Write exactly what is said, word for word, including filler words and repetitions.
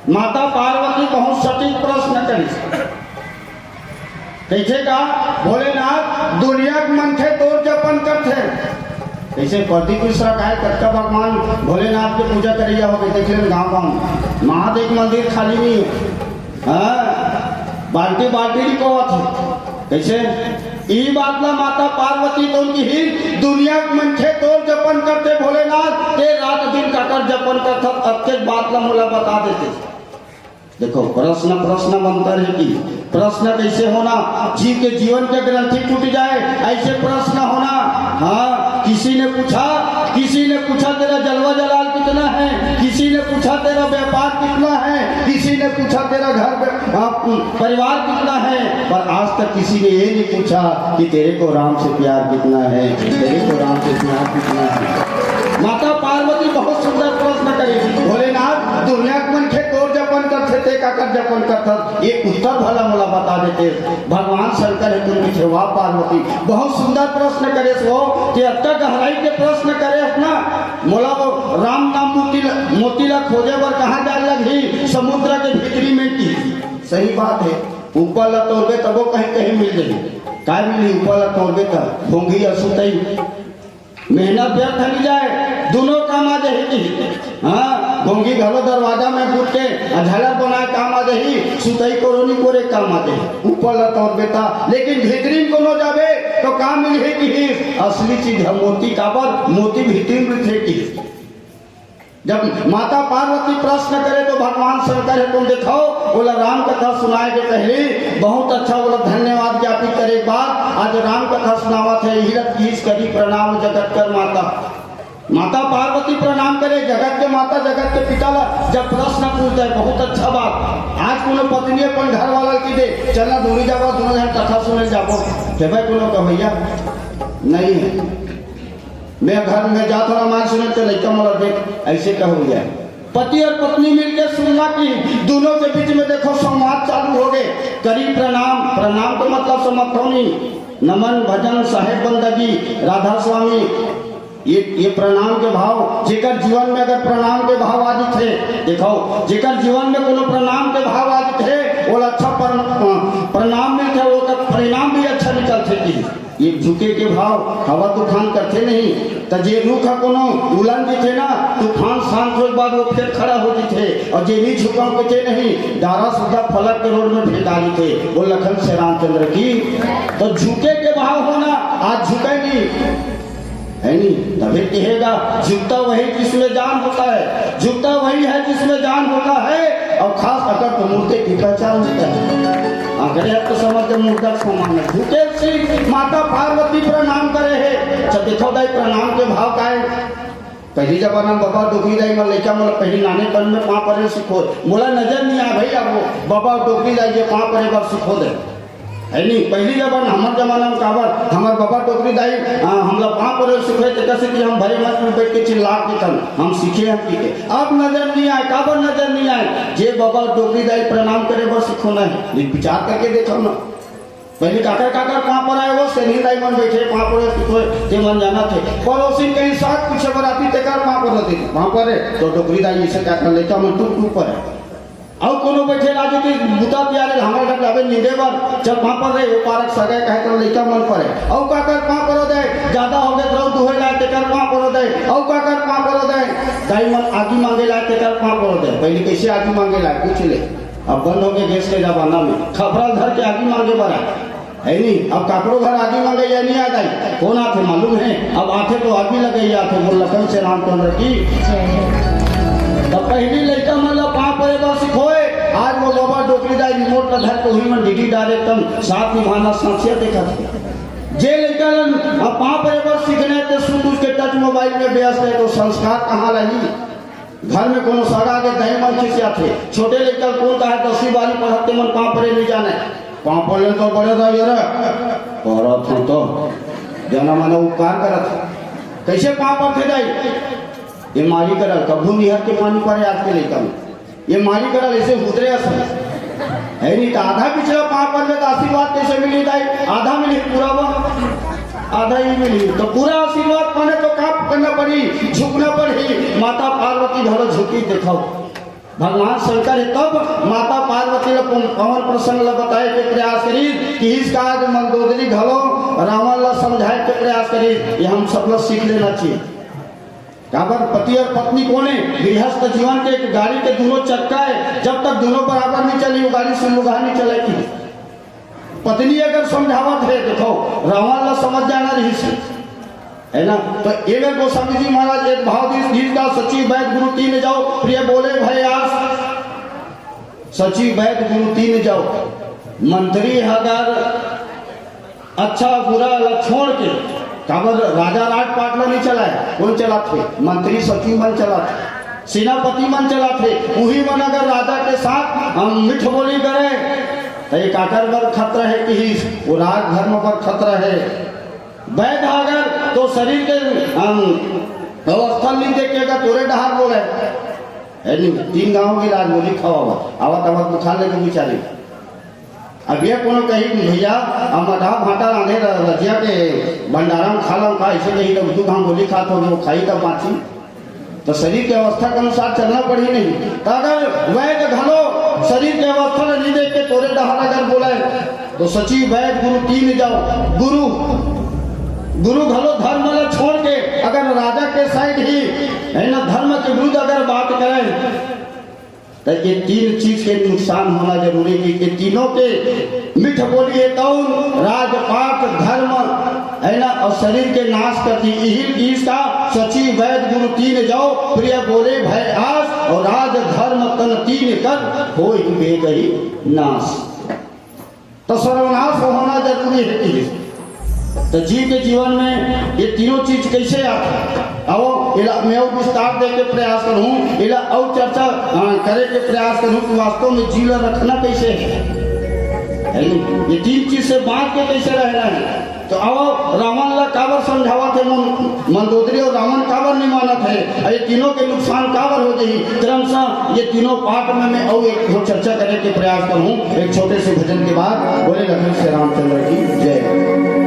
माता पार्वती बहुत सटीक प्रश्न करिस। कहिथे का, भोलेनाथ, दुनिया के मनखे तोर जपन करथे। कइसे प्रदीप मिश्रा काय कतका भगवान भोलेनाथ के पूजा करइया होगे, देख लेन गाँव गाँव में। महादेव मंदिर खाली नहीं है। हाँ, बाल्टी बाल्टी नहीं कोवत है। कइसे? ई बात ला माता पार्वती तो उनकी ही दुनिया के मनखे तोर जपन करथे भोलेनाथ, ते रात दिन काकर जपन करथस, अतके बात ला मोला बता देते। देखो, प्रश्न प्रश्न मंत्र है कि प्रश्न कैसे होना, जीव के जीवन के ग्रंथि टूट जाए, ऐसे प्रश्न होना। हाँ, किसी ने पूछा, किसी ने पूछा, "तेरा जलवा जलाल कितना है?" किसी ने पूछा, "तेरा व्यापार कितना है?" किसी ने पूछा, "तेरा घर, आ, परिवार कितना है?" पर आज तक किसी ने ये नहीं पूछा कि तेरे को राम से प्यार कितना है, तेरे को राम से प्यार कितना है। माता पार्वती बहुत सुंदर प्रश्न करी, "भोलेनाथ, दुनिया के मनखे तोर जपन करथे, ते काकर जपन करथस? ये उत्तर भला मोला बता देते।" भगवान शंकर हे, तुम कथे, "वाह पार्वती, बहुत सुंदर प्रश्न करेस हो, कि अतका गहराई के प्रश्न करेस ना, मोला वो राम नाम मोती ल-, मोती ला खोजे बर कहाँ जाए लगही? समुद्र के भीतरी में।" की सही बात है, ऊपर ला तोड़बे तबो कहीं कहीं मिल जाही। काय मिलही? ऊपर ला तोड़बे तब भोंगी अउ सुतई। मेहनत व्यर्थ नहीं जाए, दोनों काम आ जाही। हाँ, भोंगी घलो दरवाजा में घुस के अ झालर बनाए काम आ जाही, सुतई कोरोनी कोरे काम आ जाही। ऊपर ला तोड़बे त, लेकिन भीतरी में कोनो जाबे तो काम मिलही कि असली चीज है मोती। काबर? मोती भीतरी में रहिथे कि जब माता पार्वती प्रश्न करे तो भगवान शंकर हे, तुम देखो, बोला राम कथा सुनाए के पहले बहुत अच्छा, बोला धन्यवाद ज्ञापित करे के बाद आज राम कथा सुनावत हे, "हीरक कीस करी प्रणाम जगत कर माता।" माता पार्वती प्रणाम करे, जगत के माता, जगत के पिता ला जब प्रश्न पूछता है, बहुत अच्छा बात। आज कोनो पत्नी अपन घर वाला की दे, "चलना दूरी जाबो, दोनों जन कथा सुने जाबो," हे भाई कोनो कह भैया नहीं है। मैं घर में जात हूँ रामायण सुने तो लइका मोला देख, ऐसे कहो जाए। पति और पत्नी मिलके सुनना कि दोनों के बीच में देखो संवाद चालू हो गए। करी प्रणाम, प्रणाम का मतलब समझ हो नहीं, नमन, भजन, साहेब बंदगी, राधा स्वामी, ये, ये प्रणाम के भाव, जेकर जीवन में अगर प्रणाम के भाव आ जथे, देखो, जेकर जीवन में कोनो प्रणाम के भाव आ जथे, ओला अच्छा पर-, प्रणाम मिलथे, ओकर परिणाम भी अच्छा निकलथे कि ये झुके के भाव, हवा तूफान करथे नहीं, त जे रुख ह कोनो उलन जथे ना, तूफान शांत होए के बाद वो फिर खड़ा हो जथे, और जे नहीं झुकन के नहीं, डारा सुद्धा फलक के रोड में फेंका जथे। वो लखन से रामचंद्र की, तो झुके के भाव होना, आज झुके नहीं, है नहीं, तभी कहेगा, "झुकता वही जिसमें जान होता है, झुकता वही है जिसमें जान होता है, और खास अगर तो मुर्दे की पहचान होता है।" अगले हफ्ते समझ के मुर्दा के समान है। झुके सिंह माता पार्वती प्रणाम करे है। अच्छा देखो दाई, प्रणाम के भाव का है? पहली जमाना में बाबा डोकरी दाई मन लइका मन पहली नानेपन में पाँव परे सिखो। मोला नजर नहीं आया भाई, अब वो बाबा डोकरी दाई ये पाँव परे बर सिखो दे। है नहीं, पहली जमाना, हमर जमाना में काबर, हमर बाबा डोकरी दाई, आ, हमला पाँव परे सिखोए, तेकर से कि हम भरे मंच में बैठ के चिल्ला के कन, हम सीखे हम सीखे। अब नजर नहीं आए, काबर नजर नहीं आए? जे बाबा डोकरी दाई प्रणाम करे बर सिखो ना है, ये विचार करके देखो ना। पहले काकर काकर पाँव पराए वो सेनी दाई मन बैठे, पाँव परे सिखोए, जे मन जाना थे। पड़ोसी कहीं साग पूछे बर आती, तेकर पाँव परे दे, पाँव परे, तो डोकरी दाई इसे काकर लेकर मन टूट टूट परे। अउ कोनो बैठे राजू की बुता तियारे हमर घर जाबे नींदे बर, चल पाँव पर रे, वो पारक सगाई कहे तो लइका मन परे। अउ काकर पाँव परो दे, ज्यादा हो गए तो दुहे लाए तेकर पाँव परो दे। अउ काकर पाँव परो दे, दाई मन आगी मांगे लाए तेकर पाँव परो दे। पहले कैसे आगी मांगे लाए पूछ ले, अब बंद हो गए गैस के जमाना में, खपरा धर के आगी मांगे बर आए। है नहीं, अब काकरो घर आगी मांगे या नहीं आ जाए, कौन आथे मालूम है? अब आथे तो आगी लगे या आथे, बोल लखन से रामचंद्र की। तो पहली लइका मन ला पाँव परे बर सिखोए, आज वो बाबा डोकरी दाई रिमोट ला धर के उही मन डीडी डायरेक्ट हम साथ निभाना सांसिया देखा थे। जे लइका ला अब पाँव परे बर सीखने ते सुन उसके टच मोबाइल में व्यस्त है तो संस्कार कहाँ रही? घर में कोनो सगा के दाई मन खिसियाथे, छोटे लइका कोन कहे दसवीं बारहवीं पढ़त ते मन पाँव परे नहीं जाने। पाँव परे तो बड़े दाई रे, पढ़त हूँ तो जना मना उपकार करत। कैसे पाँव परथे दाई? ये मारी करल, कभू निहर के पानी परे आज के लइका में। ये मारी करल ऐसे हुदरे असन। है नहीं तो आधा पिछला पाँव पर में तो आशीर्वाद कैसे मिली दाई? आधा मिली पूरा वो। आधा ही मिली। तो पूरा आशीर्वाद पाने तो का करना पड़ी? झुकना पड़ी। माता पार्वती भलो झुकी दिखाओ। भगवान शंकर हे तब माता पार्वती ल पवन प्रसंग ल बताए के प्रयास करिस, किहिस का आज मंदोदरी घलो रावण ल समझाए के प्रयास करिस। ये हम सब ल सीख लेना चाहिए। काबर पति और पत्नी कोन हे? गृहस्थ जीवन के एक गाड़ी के दोनों चक्का हे, जब तक दोनों बराबर नहीं चली, वो गाड़ी सुलगाहा नहीं चलेगी। पत्नी अगर समझावत हे, देखो, रावण ला समझ जाना रहिस हे, है ना? तो एमे गोस्वामी जी महाराज एक भाव दिस, "गीत का सचिव वैद गुरु तीन जाओ, प्रिय बोले भय आस।" सचिव वैद गुरु तीन जाओ। मंत्री अगर अच्छा बुरा ला छोड़ के, काबर राजा राजपाट ला नहीं चलाए, कोन चलाथे? मंत्री सचिव मन चलाथे, सेनापति मन चलाथे। उही मन अगर राजा के साथ हम मीठ बोली करे, तो ये काकर बर खतरा हे किहिस? वो राजधर्म बर खतरा हे। वैद अगर तो शरीर के, हम, अवस्था नहीं देख के अगर तोरे डहार बोले, है नहीं, तीन गांव के इलाज बोली खवावा, आवत आवत बुखार लेके बेचारे। अब ये कोनो कही, "भैया, अब मठा भाटा रांधे र-, रजिया के भंडारा में खा लो का?" ऐसे कही तो दू घाम गोली खात हो, वो खाई तब बाँची। तो शरीर के अवस्था के अनुसार चलना पड़ी नहीं। तो अगर वैद घलो शरीर के अवस्था ल नहीं देख के तोरे डहार अगर बोले, तो सचिव वैद गुरु तीन जाओ। गुरु, गुरु घलो धर्म ल छोड़ के अगर राजा के साइड ही, है ना, धर्म के विरुद्ध अगर बात करे, तो ये तीन चीज के नुकसान होना जरूरी हे कि ये तीनों के मीठ बोली हे तौन राजपाट धर्म, है ना, और शरीर के नाश कर दी। इही चीज का सचिव वैद गुरु तीन जाओ, प्रिय बोले भय आस, और राज धर्म तन तीन कर होई बेगही नाश। तो सर्वनाश होना जरूरी हे कि तो जीव के जीवन में ये तीनों चीज कैसे आथे? आओ, एला मैं अउ विस्तार दे के प्रयास करूँ, एला अउ चर्चा, अ, करे के प्रयास करूँ कि वास्तव में जीव ला रखना कैसे हे, है नी? ये तीन चीज से बांच के कैसे रहना हे? तो आओ, रावण ला काबर समझावत हे मन-, मंदोदरी और रावण काबर नहीं मानत हे? और ये तीनों के नुकसान काबर हो जाही? क्रमशः ये तीनों पाठ में मैं अउ एक ठो चर्चा करे के प्रयास करूँ एक छोटे से भजन के बाद। बोले लखन श्री रामचंद्र की जय।